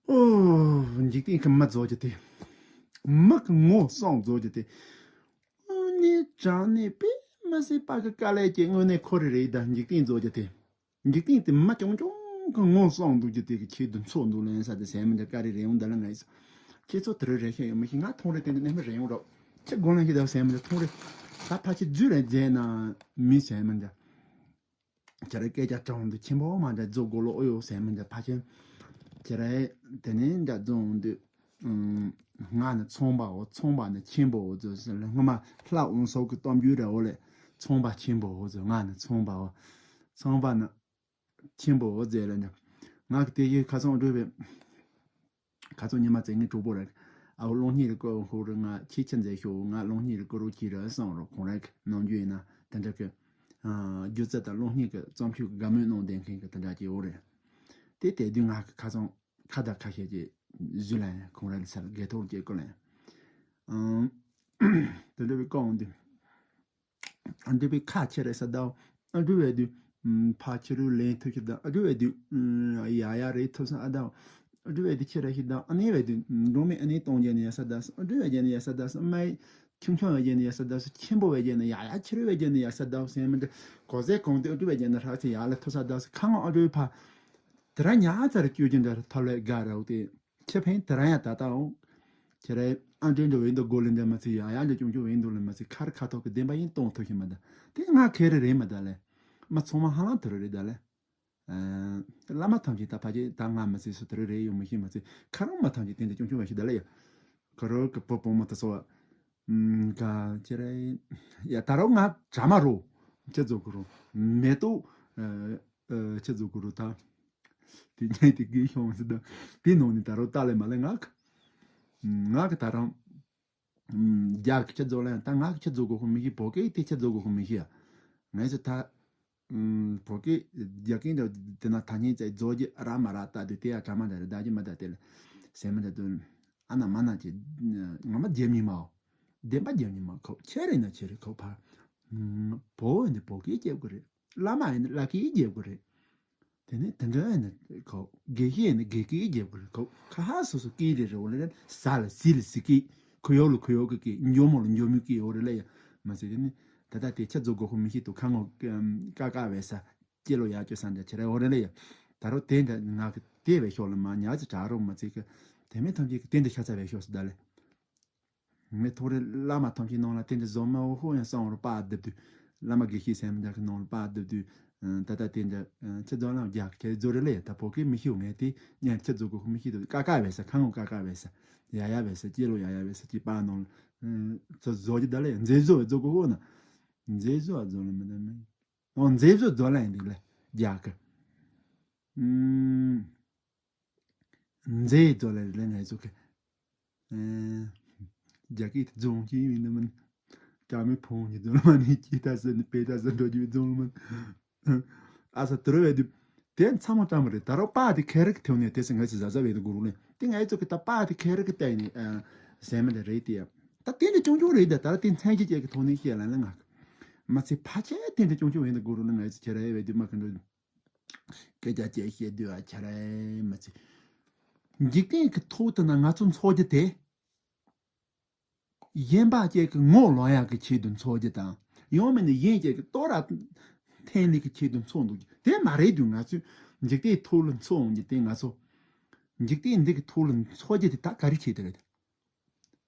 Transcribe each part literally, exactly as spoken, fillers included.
ཨོ། འཇིག་རྟེན་གྱི་མི་རྫོགས་རྒྱུ་དེ། མི་གི་ངོ་སྲུང་རྫོགས་རྒྱུ་དེ། དངོས་གནས་དྲང་གནས་དཔེ་མི་སྲིད་པ་གི་དཀའ་ལས་ཀྱི་དངོས་གནས་ཁོ་རེ་རེད་ད། འཇིག་རྟེན་རྫོགས་རྒྱུ་དེ། འཇིག་རྟེན་དེ་མི་རྐྱང་རྐྱང་གི་ངོ་སྲུང་འདུག་རྒྱུ་དེ་གི་ཆེད་དུ་འཚོ་འདུག་ལན་ས་དེ་ཟེར་མི་འདྲ་དཀའ་རེ་རེ་ཡོང་ད་ལ་ངས་སོ། ཁྱེད་ཚོ་དེ་རུ་རེ་ཤ་ཡོད་མི་ཤེས། ང་ཐོང་རེ་དེ་འདྲ་གནས་མི་རེ་ཡོང་རོགས། ཁྱེད་དགོངས་ལན་ཤེས་ད་ཟེར་མི་འདྲ་ཐོང་རེ། ད་ཕ་ཁྱེད་རྫུས་རེ་མཛད་ན་མི་ཟེར་མི་འདྲ། ཁྱེད་རའི་སྐད་ཆ་དྲང་དུ་ཆེན་པོ་མ་འདྲ་རྫོགས་དགོས་ལོ། ཨོ་ཡོ་ཟེར་མི་འདྲ་ཕ་ཆེན། ཁྱེད་རའི་དེ་ནས་འདྲ་རྫོང་དུ། ང་ནི་ཚོང་པའོ། ཚོང་པ་ནི་ཆེན་པོའོ་ཟེར་ཟེར་ལ་སྔོན་མ་ལྷ་འོང་སོགས་ཀྱི་གཏམ་རྒྱུད་རེ་འོ་ལས། ཚོང་པ་ཆེན་པོའོ་ཟེར། ང་ནི་ཚོང་པའོ། ཚོང་པ་ནི་ཆེན་པོའོ་ཟེར་ལ་འདྲ། ང་གི་དེ་ཡི་ཁ་སང་འགྲོ་བའི། ཁ་སང་ཉི་མ་ཙེ་ངའི་གྲོགས་པོ་རེད། ཨའོ་གློག་བརྙན་རེ་བཀོད་ཧོ་རེ། ང་ཁྱེད་ཆ་མཛད་ཤོག་ང་གློག་བརྙན་རེ་བཀོད་རོགས་གྱིས་རེད་གསུངས་རོགས། ཁོང་རང་གི་ནམ་རྒྱུན་ཡིན་ན་དེ་འདྲ་གི་སྒྱུ་རྩལ་དང་གློག་བརྙན་གི་བརྩམས་ཆོས་ཀྱི་དགའ་མོས་གནང་བསྡད་མཁན་གི་དེ་འདྲ་ཅིག་ཡོད་རེད། དེ་དེ་དུས་ང་གི་ཁ་སང་ཁ་བརྡ་ཁ་ཤས་ཀྱི་བཟོས་ལ་ཡང་ཁོང་རང་ལ་སར་དགེ་ཐོག་ཅེས་བཀོད་ལ་ཡང་། དེ་འདྲ་བའི་བཀའ་འོང་དུས། ཨ་འདྲ་བའི་ཁ་ཆེ་རེད་ས་ཟླ་བ། ཨ་འདྲ་བའི་དུས། ཕ་ཆེ་རུ་ལེན་ཐུབ་ཤི་ད། ཨ་འདྲ་བའི་དུས། ཡ་ཡ་རེད་ཐུབ་ས་ཨ་ཟླ་བ། ཨ་འདྲ་བའི་དུས་ཆེ་རེད་ཤི་ད། ཨ་ནེ་བའི་དུས་འགྲོ་མེད་ཨ་ནེ་གཏོང་རྒྱ་ནི་ཡ་ས་ཟླ་ས། ཨ་འདྲ་བའི་རྒྱ་ནི་ཡ་ས་ཟླ་ས་མའི། ཆུང་ཆུང་བའི་རྒྱ་ནི་ཡ་ས་ཟླ་ས། ཆེན་པོ་བའི་རྒྱ་ནི་ཡ་ཡ་ཆེ་རུ་བའི་རྒྱ་ནི་ཡ་ས་ཟླ་ས་ཟེར་མི་འདྲ། གོ་ཟས་གོང་དུ་ཨ་འདྲ་བའི་རྒྱ་ནི་རག་ཚེ་ཡ་ལ་ཐུབ་ས་ཟླ་ས། ཁ་ངོ་ཨ་འདྲ་བའི་ཕ། དེ་ར་ཉག་ཙར་བསྐྱོད་ཀྱི་འདྲ་ཐབས་ལས་དགའ་ར་འོ་དེ། ཁྱེད་ཕན་དེ་ར་ཡང་ད་ལྟ་འོང་། ཁྱེད་ར་ཨ་འདྲེ་འདྲ་བའི་འདུག་གོ་ལེ་འདྲ་མ་ཚེ་ཡ་ཡ་འདྲ་ཅུང་ཅུང་བའི་འདུག་ལ་མ་ཚེ་ཁར་ཁ་ཐོག་གི་བདེན་པ་ཡིན་གཏོང་ཐུབ་ཤི་མ་ད། དེ་ང་ཁེ་རེ་རེད་མ་ད་ལེ། མ་ཚང་མ་ཧ་ལམ་དེ་རུ་རེད་ད་ལེ། བླ་མ་ཐམས་ཅད་ད་ཕ་ཆེ་ད་ང་མ་ཚེ་སུ་དེ་རུ་རེད་ཡོང་མི་ཤི་མ་ཚེ་ཁ་རོང་མ་ཐམས་ཅད་དེ་འདྲ་ཅུང་ཅུང་བ་ཤི་ད་ལེ་ཡ། ཁ་རོ་གི་པོ་པོ་མ་ད་སོ་བ། ག་ཅི་རེད། ཡ་ད་རུང་ང་གྲ་མ་རོ། ཅི་ཛོ་གུ་རུ། མེ་ཏོག་ཨ་ཅི་ཛོ་གུ་རུ་ད། དེ་ཉིད་དེ་གི་ཤོང་སི་ད། དེ་ནང་ནས་ད་རུང་ལྟ་ལེ་མ་ལེ་ང་གི། ང་གི་ད་རུང་། རྒྱ་གི་ཅི་ཛོ་ལེ་ད་ང་གི་ཅི་ཛོ་གོ་ཧུ་མི་ཤི་བོད་སྐད་དེ་ཅི་ཛོ་གོ་ཧུ་མི་ཤི་ཡ། ངས་སི་ད། བོད་སྐད་རྒྱ་སྐད་འདྲ་དེ་ན་ཐ་སྙད་ཙེ་རྫོགས་རྒྱུ་ར་མ་ར་ལྟ་དུས་དེ་ཡ་གྲ་མ་འདྲ་རེད་ད་ཀྱི་མ་ད་དེ་ལ་ཟེར་མི་འདྲ་དུ་ཨ་ན་མ་ན་ཅི་ངོ་མ་རྒྱབ་ཉི་མའོ། བདེན་པ་རྒྱབ་ཉི་མ་ཁོ་ཁྱེད་རེད་ན་ཁྱེད་རེད་ཁོ་ཕ། བོད་ཡིན་ན་བོད་སྐད་རྒྱབ་དགོས་རེད། བླ་མ་ཡིན་ན་བླ་སྐད་རྒྱབ་དགོས་རེད། དེ་ནས་དེ་འདྲ་ཡིན་ན་ཁོ་དགེ་བཤེས་ཡིན་ན་དགེ་སྐད་རྒྱབ་དགོས་རེད། ཁོ་ཁ་ཧ་སོ་སོ་སྐད་རེད་རེད་འོ་ལེ་རེད། ཟ་ལ་ཟི་ལ་ཟི་སྐད། ཁོ་ཡོག་ལ་ཁོ་ཡོག་གི་སྐད། འཇོ་མོ་ལ་འཇོ་མོའི་སྐད་འོ་རེད་ལེ་ཡ། མ་ཟེར་དེ་ནས་ད་ལྟ་དེ་ཁྱེད་ཚོ་དགོས་ཁོ་མི་ཤེས་དུ་ཁ་ངོ་ཀ་ཀ་བས་ས། སྐྱེ་ལོ་ཡག་སྐྱོ་ས་འདྲ་ཁྱེད་ར་འོ་རེད་ལེ་ཡ། ད་རུང་དེ་འདྲ་ང་གི་དེ་བས་ཤོག་ལ་མ་ཉག་ཅི་དྲག་རོགས་མ་ཚིག་གི། དེ་མིན་ཐམས་ཅད་ཀྱི་དེ་འདྲ་ཤ་ཚ་བས་ཤོག་སི་ད་ལེ། ངས་ཐོག་རེ་བླ་མ་ཐམས་ཅད་ནང་ལ་དེ་འདྲ་བཟོ་མ་འོ་ཧོ་ཡང་གསང་བར་པ་བསྡུབ་དུས། བླ་མ་དགེ་བཤེས་སེམས་འདྲ་གི་ནང་ལ་པ་བསྡུབ་དུས། ད་ལྟ་དེ་འདྲ་ཁྱེད་རྫོགས་ལ་རྒྱག་ཁྱེད་རྫོགས་རེ་ལེ་ད་བོད་སྐད་མི་ཤེས་ངས་དེ་ཉན་ཁྱེད་རྫོགས་གོ་ཧོ་མི་ཤེས་དུ་ཀ་ཀ་བས་ས་ཁ་ངོ་ཀ་ཀ་བས་ས། ཡ་ཡ་བས་ས་སྐྱེ་ལོ་ཡ་ཡ་བས་ས་ཀྱི་པ་ནང་ལ། ཚོ་བཟོ་རྒྱུ་ད་ལེ་མཛེས་བཟོ་བས་རྫོགས་གོ་ཧོ་ན། མཛེས་བཟོ་བ་རྫོགས་ལ་མི་ད་མི། ཨོ་མཛེས་བཟོ་རྫོགས་ལ་ཡིན་དེ་ལེ་རྒྱག་གི། མཛེས་རྫོགས་ལ་ལེ་ངས་ཚོ་གི། རྒྱ་སྐད་དེ་རྫོང་གི་ཡིན་ནི་མིན། ཀ་མི་ཕོང་གི་རྫོང་ལ་མ་ནི་ཅི་ད་ཟེར་ནི་པེ་ད་ཟེར་འགྲོ་རྒྱུའི་རྫོང་ལ་མིན། ཨ་ས་དུར་བས་དུས། དེ་ཚ་མོ་ཀྲང་མ་རེད་ད་རོགས་པ་དེ་ཁེ་རིག་ཐེའུ་ནས་དེ་སི་ངས་སི་ཟ་ཟ་བས་དུ་གུ་རུ་ལེ་དེ་ངས་ཚོ་གི་ད་པ་དེ་ཁེ་རིག་གི་ལྟ་ཡིན་ནི། ཟེར་མི་འདི་རེད་དེ། ད་དེ་འདྲ་ཅུང་ཅུང་རེད་ད་ད་ར་དེ་མཚན་གྱི་ཅན་གི་ཐོག་ནས་བཤད་ལ་ལ་ང་གི། མ་ཚད་ཕ་ཆེ་དེ་འདྲ་ཅུང་ཅུང་ཡིན་ད་གུ་རུ་ལ་ངས་སི་ཁྱེད་ར་ཨེ་བས་དུས་མ་གི་འགྲོ། སྐད་ཆ་ཅིག་བཤད་དུས་ཨ་ཁྱེད་ར་ཨེ་མ་ཚད། འཇིག་རྟེན་གྱི་ཐོག་ཏུ་ན་ང་ཚོ་འཚོ་རྒྱུ་དེ། གཞན་པ་ཅིག་གི་ངོ་ལོན་ཡག་གི་ཆེད་དུ་འཚོ་རྒྱུ་དང་། ཡང་མིན་ན་གཞན་ཅིག་གི་ལྟོ་ར་འཐེན་ལེ་གི་ཆེད་དུ་འཚོ་འདུག་རྒྱུ་དེ་མ་རེད་དུས་ང་ཚོས་འཇིག་རྟེན་ཐོག་ལ་འཚོ་འོང་རྒྱུ་དེ་ང་ཚོ། འཇིག་རྟེན་འདི་གི་ཐོག་ལ་འཚོ་རྒྱུ་དེ་ད་ག་རེ་བྱེད་དེ་རེད།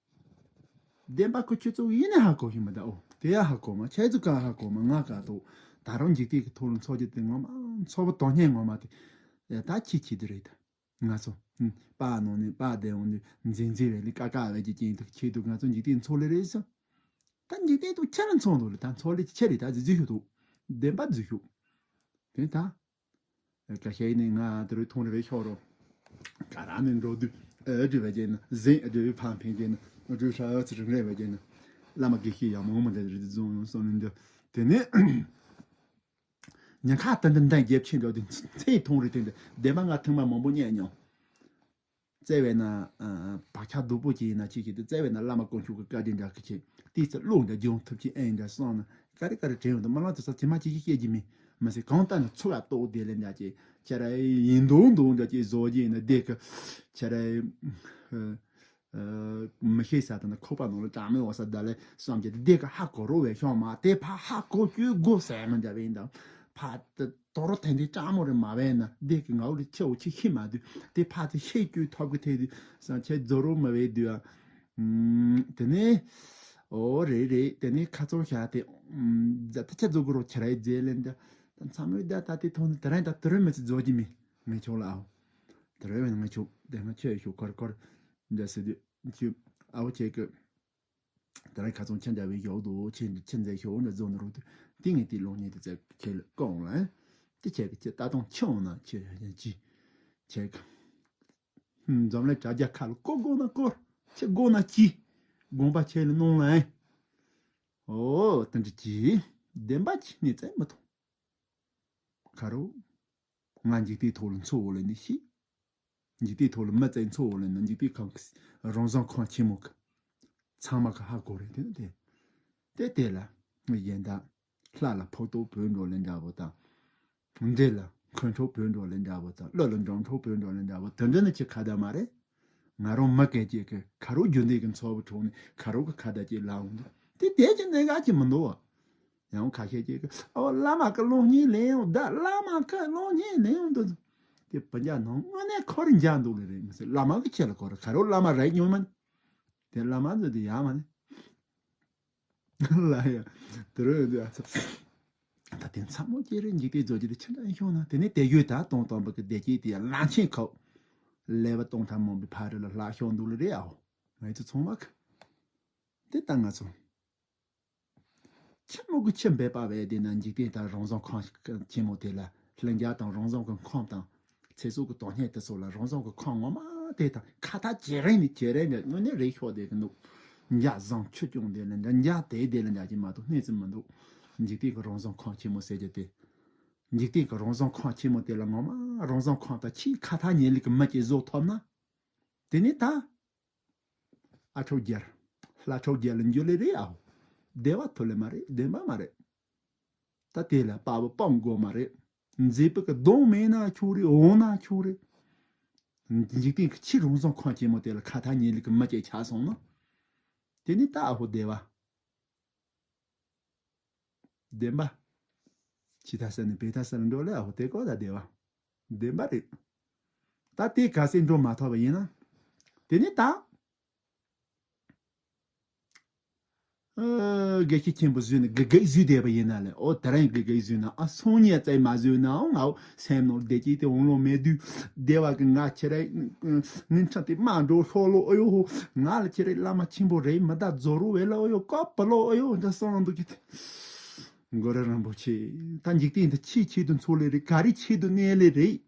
བདེན་པ་ཁོ་ཁྱོད་ཚོ་ཡིན་ནི་ཧ་གོ་ཤི་མི་ད་ཨོ། དེ་ཡ་ཧ་གོ་མ་ཁྱེད་ཚོ་ག་ཧ་གོ་མ་ང་ག་ཏོ། ད་རུང་འཇིག་རྟེན་གི་ཐོག་ལ་འཚོ་རྒྱུ་དེ་ངོ་མ་འཚོ་བ་དོན་གཉེར་ངོ་མ་དེ། ཡ་ད་ཁྱི་ཁྱི་དེ་རེད་ད། ང་ཚོ། ཨུམ། པ་ནང་ནས་པ་བསྡད་འོང་དུས་འཛིན་འཛིན་བས་ལི་ཀ་ཀ་བས་ཀྱི་རྐྱེན་དུ་ཁྱེད་དུ་ང་ཚོ་འཇིག་རྟེན་འཚོ་ལེ་རེད་ཟེར། ད་འཇིག་རྟེན་དུ་ཁྱེད་རང་འཚོ་འདུག་ལེ་ད་འཚོ་ལེ་ཁྱེད་རེད་ད་ཟི་ཟི་ཤུ་དུ། བདེན་པ་ཟི་ཤུ། དེ་ད། ཀ་ཤེས་ནི་ང་དེ་རུ་ཐོང་རེ་བའི་ཤོག་རོ། ཀ་ར་ནི་འགྲོ་དུས་ཨ་འདྲི་བ་ཅན་ན་ཟིན་ཨ་འདྲི་བའི་ཕམ་ཕན་ཅན་ན་ཨ་འདྲི་ཧྲ་ཚི་རིང་རེ་བ་ཅན་ན། བླ་མ་དགེ་བཤེས་ཡག་མོ་མ་འདྲ་རི་རྫོང་ཡོང་སོང་ནི་འདི། དེ་ནས་ཉ་ཁ་ཏན་ཏན་ཏན་རྒྱབ་ཆེན་འགྲོ་དུས་ཚེ་ཐོང་རེ་དེ་འདི་བདེན་པ་ང་ཐེངས་མ་མང་པོ་རྙེད་མྱོང་། བཙལ་བས་ན། བག་ཆགས་སྡུག་པོ་ཅིག་ཡིན་ན་ཅི་ཞིག་དེ་བཙལ་བས་ན་བླ་མ་དཀོན་མཆོག་གི་བཀའ་དྲིན་འདྲ་གི་ཆེ། ཏིས་ཙི་བློ་འདྲ་སྦྱོང་ཐུབ་ཀྱི་ཨེ་འདྲ་སོང་ན་ཀ་རི་ཀ་རི་དྲན་ཡོང་དུ་མ་ལང་དུ་ས་དེ་མ་ཅི་ཞིག་བཤད་ཀྱི་མིན། མ་ཟད་གང་ལྟར་ན་ཚུགས་ལ་ལྟོགས་བསྡད་ལེ་འདྲ་ཅེ། ཁྱེད་ར་ཡིན་མདོག་མདོག་འདྲ་ཅིག་བཟོ་རྒྱུ་ཡིན་ན་བདེ་གི། ཁྱེད་ར་ཨ་མི་ཤེས་ས་དང་ཁོག་པ་ནང་ལ་གྲང་མོའི་འོ་ས་ད་ལས་བསམ་གྱི་བདེ་གི། ཧ་གོ་རོ་བའི་ཤོག་མ་དེ་ཕ་ཧ་གོ་བཅུག་དགོས་ཟེར་མི་འདྲ་བའི་འདམ་ཕ་དེ་དོ་རོ་དེ་འདྲའི་གྲང་མོ་རེ་མ་བས་ན་བདེ་གི་ངའུ་ལི་ཆེ་འོ་ཆེ་ཤི་མ་དུས་དེ་ཕ་དེ་ཤེས་བཅུག་ཐོབ་གི་ཐེ་དུས་སང་ཁྱེད་རྫོ་རོ་མ་བས་དུས་ཨ། དེ་ནས་ཨོ་རེད་རེད། དེ་ནས་ཁ་ཚོན་བཞག་དེ་ཛ་ད་ཆ་རྫོ་གི་རོ་ཁྱེད་ར་ཡི་རྫས་ལེན་འདྲ། ད་ཚང་མས་ད་ད་དེ་ཐོག་ནས་དེ་རིང་ད་དུ་རུ་མི་ཚེ་རྫོགས་ཀྱི་མི་ངས་ཆོག་ལ་ཨའོ། དེ་རིང་ངས་ཆོག་དེ་སྔ་ཆོས་ཤོག་ཁར་ཁར་འདྲ་ཟེར་དུས་ཁྱོད་ཨའོ་ཁྱེད་ཀྱི་དེ་རིང་ཁ་ཚོན་ཆ་འདྲ་བའི་ཞོག་དུ་ཆེ་ཆེ་མཛད་ཤོག་འདྲ་བཟོ་ནི་རུ་དུས་དེ་ངས་དེ་ལོ་ཉེས་དེ་ཙེ་ཁྱེད་ལ་བསྐོང་ལ་དེ་ཁྱེད་ཀྱི་ཁྱེད་ད་དུང་ཆེ་འོང་ན་ཁྱེད་ཀྱི་ཁྱེད་ཀྱི་འཛམ་གླིང་དྲ་རྒྱ་ཁ་ལ་བཀོད་དགོས་ན་བཀོད། ཁྱེད་དགོས་ན་ཅི། དགོངས་པ་ཁྱེད་ལ་གནང་ལ་ཨེ། ཨོ་དེ་འདྲ་ཅི། བདེན་པ་ཅི་ནས་བཙལ་མི་ཐུབ། ཁ་རོ། ང་འཇིག་རྟེན་ཐོག་ལ་འཚོ་བ་ལས་ནི་ཤི། འཇིག་རྟེན་ཐོག་ལ་མི་བཙལ་འཚོ་བ་ལས་ནི་འཇིག་རྟེན་ཁམས་ཀྱི་རང་བཟང་ཁམས་ཆེན་མོ་གི། ཚང་མ་གི་ཧ་གོ་རེད་དེ་ནི་དེ། དེ་དེ་ལ་ངས་གཞན་དག་ལྷ་ལ་ཕོ་ཏོ་བོས་འགྲོ་ལེན་འདྲ་བོ་དང་། འདྲེ་ལ་འཁོན་ཁྲོ་བོས་འགྲོ་ལེན་འདྲ་བོ་དང་། ཀླུ་ལ་འགྲོམ་ཁྲོ་བོས་འགྲོ་ལེན་འདྲ་བོ་དེ་འདྲ་ནི་ཁྱེད་ཁ་བརྡ་མ་རེད། ང་རང་མི་སྐད་ཅིག་གི་ཁ་རོག་རྒྱུ་འདི་གི་འཚོ་བ་གྲོགས་ནི་ཁ་རོག་གི་ཁ་བརྡ་ཅིག་ལ་འོང་འདུག་དེ་དེ་ཅི་འདྲ་ག་ཅི་མི་འདུག་བ། ཡང་ཁ་ཤས་ཅིག་གི་ཨོ་བླ་མ་གི་གློག་བརྙན་ལེན་འོང་ད་བླ་མ་གི་གློག་བརྙན་ལེན་འོང་འདུག་དེ་བུ་འཇག་ནང་དངོས་གནས་ཁོ་རང་འཇག་འདུག་ལེ་རེད་མི་སྲིད། བླ་མ་གི་ཆེད་ལ་ཁོ་ར་ཁ་རོག་བླ་མ་རེད་སྙོན་མ་ནི། དེ་བླ་མ་ཚོ་དེ་ཡག་མ་ནི། ལ་ཡ། དེ་རུ་ཡོད་དུས་ཨ་ཚ། ད་དེ་ཚང་མ་སྐྱེ་རེ་འཇིག་རྟེན་རྫོགས་རྒྱུ་དེ་ཆི་འདྲ་ཤོང་ན་དེ་ནས་དེ་ཡོད་ད་སྟོང་སྟོང་པ་གི་བདེ་སྐྱིད་དེ་ཡང་ལང་ཆེན་ཁོག་ལས་པ་སྟོང་ཕྲག་མང་པོའི་ཕ་རི་ལ་ལྷག་ཤོང་འདུག་ལེ་རེད་ཨའོ། ང་ཚོ་ཚང་མ་གི། དེ་ལྟ་ང་ཚོ། ཆི་མོ་གི་ཆི་འབད་པ་བས་དེ་ན་འཇིག་རྟེན་དང་རང་བཟང་ཁམས་ཆེན་མོ་དེ་ལ་ལྷིང་འཇགས་དང་རང་བཟང་གི་ཁམས་དང་། ཚེ་སྲོག་གི་དོན་གཉེར་དེ་ཚོ་ལ་རང་བཟང་གི་ཁམས་ངོ་མ་དེ་དང་ཁ་ཐག་ཇེ་རིང་ནས་ཇེ་རིང་ནས་དངོས་གནས་རེ་ཤོག་བསྡད་གི་འདུག་འཇའ་བཟང་ཆུ་སྐྱོང་དེ་ལ་འདྲ་འཇའ་དེ་དེ་ལ་འཇའ་གྱི་མ་གཏོགས་གནས་ཚུལ་མི་འདུག་འཇིག་རྟེན་གྱི་རང་བཟང་ཁམས་ཆེན་མོ་ཟེར་རྒྱུ་དེ། འཇིག་རྟེན་གྱི་རང་བཟང་ཁམས་ཆེན་མོ་དེ་ལ་ངོ་མ་རང་བཟང་ཁམས་དང་ཆེས་ཁ་ཐག་ཉེ་ལུགས་ཀྱི་མི་སྐྱེ་བཟོ་ཐུབ་ན། དེ་ནས་ད། ཨ་ཁྲོ་རྒྱལ། ལྷ་ཁྲོ་རྒྱལ་ལ་འགྱུར་ལེ་རེད་ཨའོ། བདེ་བ་ཐོབ་ལེ་མ་རེད་བདེན་པ་མ་རེད། ད་དེ་ལ་དཔའ་བོ་སྤང་དགོས་མ་རེད། མཛེས་པོ་གི་གདོང་མེད་ན་ཆོག་རེད་འོང་ན་ཆོག་རེད། འཇིག་རྟེན་གྱི་ཕྱི་རང་བཟང་ཁམས་ཆེན་མོ་དེ་ལ་ཁ་ཐག་ཉེ་ལུགས་ཀྱི་མི་སྐྱེ་ཆགས་སོང་ན། དེ་ནི་ད་ཨ་ཧོ་བདེ་བ། བདེན་པ། ཇི་ལྟར་ཟེར་ན་བས་མཐའ་ས་ལ་འགྲོ་ལེ་ཨ་ཧོ་དེ་ཀོ་ད་བདེ་བ། བདེན་པ་རེད། ད་དེ་ག་སེ་འགྲོ་མ་ཐུབ་པ་ཡིན་ན། དེ་ནི་ད། ཨ། དགེ་བཤེས་ཆེན་པོ་བཟོས་ནས་དགེ་རྒན་བཟོས་བསྡད་པ་ཡིན་ན་ལེ་ཨོ་དེ་རིང་དགེ་རྒན་བཟོས་ན་ཨ་སང་ཉིན་བཙལ་མ་བཟོས་ནའང་ངའོ་སེམས་ནང་བདེ་སྐྱིད་དེ་འོང་ལོ་མེད་དུས་བདེ་བ་གི་ང་ཁྱེད་རེ་ངན་ཆ་དེ་མ་འགྲོ་ཤོག་ལོ་ཨོ་ཡོ་ཧོ་ང་ལ་ཁྱེད་རེ་བླ་མ་ཆེན་པོ་རེད་མི་ད་རྫོ་རུ་བས་ལ་ཨོ་ཡོ་ཀོ་པ་ལོ་ཨོ་ཡོ་འདྲ་སང་འདུག་གི་དེ། མགོ་ར་རིན་པོ་ཆེ་ད་འཇིག་རྟེན་འདི་ཆེས་ཆེད་དུ་འཚོ་ལེ་རེད་ག་རེ་ཆེད་དུ་གནས་ལེ་རེད།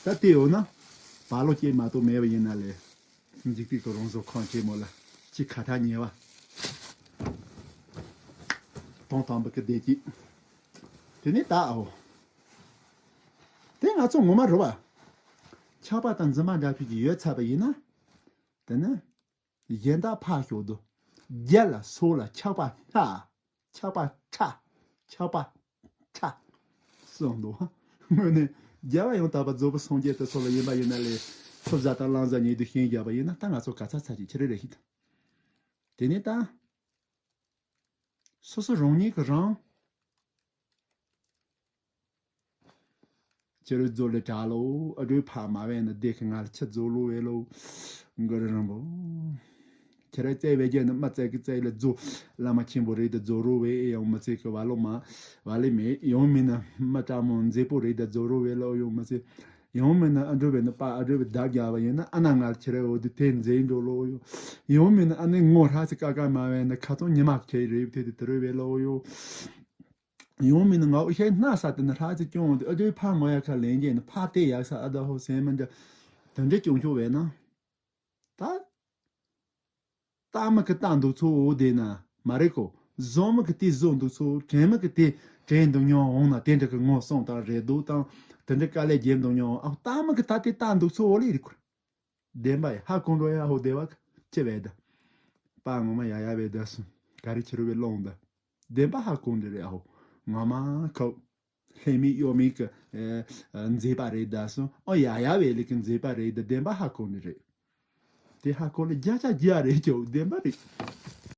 ད་དེ་ཡོད་ན། བ་ལོ་སྐྱེས་མ་གཏོགས་མེད་པ་ཡིན་ན་ལས། འཇིག་རྟེན་གྱི་རང་བཟོ་ཁང་ཆེན་མོ་ལ་ཅི་ཁ་ཐག་ཉེ་བ། སྟོང་དང་པོ་གི་བདེ་སྐྱིད། དེ་ནས་ད་ཨོ། དེ་ང་ཚོ་ངོ་མ་རེད་བ། ཆགས་པ་དང་འཛིན་པ་འདྲ་ཕུད་ཀྱི་ཡོད་ཚར་བ་ཡིན་ན། དེ་ནི། གཞན་དག་ཕར་ཞོག་དུ། རྒྱལ་ལ་སོགས་ལ་ཆགས་པ་ཧྲ། ཆགས་པ་ཁྲ། ཆགས་པ་ཁྲ། གསུངས་འདུག་དངོས་གནས་རྒྱལ་བ་ཡང་དག་པར་རྫོགས་པའི་སངས་རྒྱས་དེ་ཚོ་ལ་ཡིན་པ་ཡིན་ན་ལས་ཐུབ་ཟ་དང་བླང་ཟ་ཉེ་དུ་ཤེས་བཞག་པ་ཡིན་ན་ད་ང་ཚོ་ག་ཚ་ཚ་ཅིག་ཁྱེར་རེ་རེ་ཞིག་དང་། དེ་ནས་ད། སོ་སོ་རང་ཉིད་ཀྱི་རང་། ཁྱེད་རང་རྫོ་ལེ་གྲགས་ལོ། ཨ་རོའི་ཕ་མ་བས་ན་བདེ་གི་ང་ལ་ཁྱེད་རྫོ་ལོ་བས་ལོ། མགོ་རེ་རིང་པོ། ཁྱེད་རང་བཙལ་བའི་རྒྱན་ནི་མ་བཙལ་གི་བཙལ་ལ་རྫོ། བླ་མ་ཆེན་པོ་རེད་ད་རྫོ་རོ་བས་ཡང་མི་བཙལ་གི་བ་ལོ་མ། བ་ལེ་མེད་ཡང་མིན་ན་མ་དྲག་མོ་མཛེས་པོ་རེད་ད་རྫོ་རོ་བས་ལོ་ཡང་མི་བཙལ། ཡང་མིན་ན་ཨ་འགྲོ་བས་ན་པ་ཨ་འགྲོ་བས་བདག་རྒྱ་བ་ཡིན་ན་ཨ་ན་ང་ལ་ཁྱེད་རང་འོ་དུ་དེ་མཛེས་འགྲོ་ལོ་ཡོ། ཡང་མིན་ན་ཨ་ནི་ངོ་ཧྲ་ཚི་ཀ་ཀ་མ་བས་ན་ཁ་ཚོང་ཉི་མ་ཁྱེད་རེད་དེ་དེ་དེ་རོ་བས་ལོ་ཡོ། ཡང་མིན་ན་ང་འོ་ཤེས་སྣ་ས་དེ་ན་ཧྲ་ཚི་སྐྱོང་འོ་དེ་ཨ་དེ་ཕ་ངོ་ཡ་ཁ་ལེན་རྒྱས་ན་ཕ་དེ་ཡག་ས་ཨ་ད་ཧོ་སེ་མ་འདྲ། དེ་འདྲ་སྐྱོང་ཆོག་བས་ན། ད། ལྟ་མི་གི་ལྟ་འདུག་ཚོ་འོ་དེ་ན་མ་རེད་གོ། བཟོ་མི་གི་དེ་བཟོ་འདུག་ཚོ་དྲན་མི་གི་དེ་དྲན་འདུག་མྱོང་འོང་ན་དེ་འདྲ་གི་ངོ་སོང་དང་རེ་འདུག་དང་དེ་འདྲ་དཀའ་ལས་རྒྱབ་འདུག་མྱོང་ཨ་ལྟ་མི་གི་ད་དེ་ལྟ་འདུག་ཚོ་འོ་ལེ་རེད་གོ། བདེན་པ་ཡི་ཧ་གོ་འགྲོ་ཡ་ཧོ་བདེ་བ་ཅི་བས་ད། པ་ངོ་མ་ཡ་ཡ་བས་ད་སུ་ག་རེ་ཁྱེར་བའི་ལོང་ད། བདེན་པ་ཧ་གོ་འདྲ་རེད་ཨ་ཧོ། ངོ་མ་ཁོ། ལྷད་མེད་གཡོ་མེད་ཀྱི་ཨ་ཨ་མཛེས་པ་རེད་ད་སོང་། ཨོ་ཡ་ཡ་བས་ལེ་གི་མཛེས་པ་རེད་ད། བདེན་པ་ཧ་གོ་ནི་རེད། དེ་ཧ་གོ་ནི་བརྒྱ་ཆ་བརྒྱ་རེད་ཀྱོ། བདེན་པ་རེད།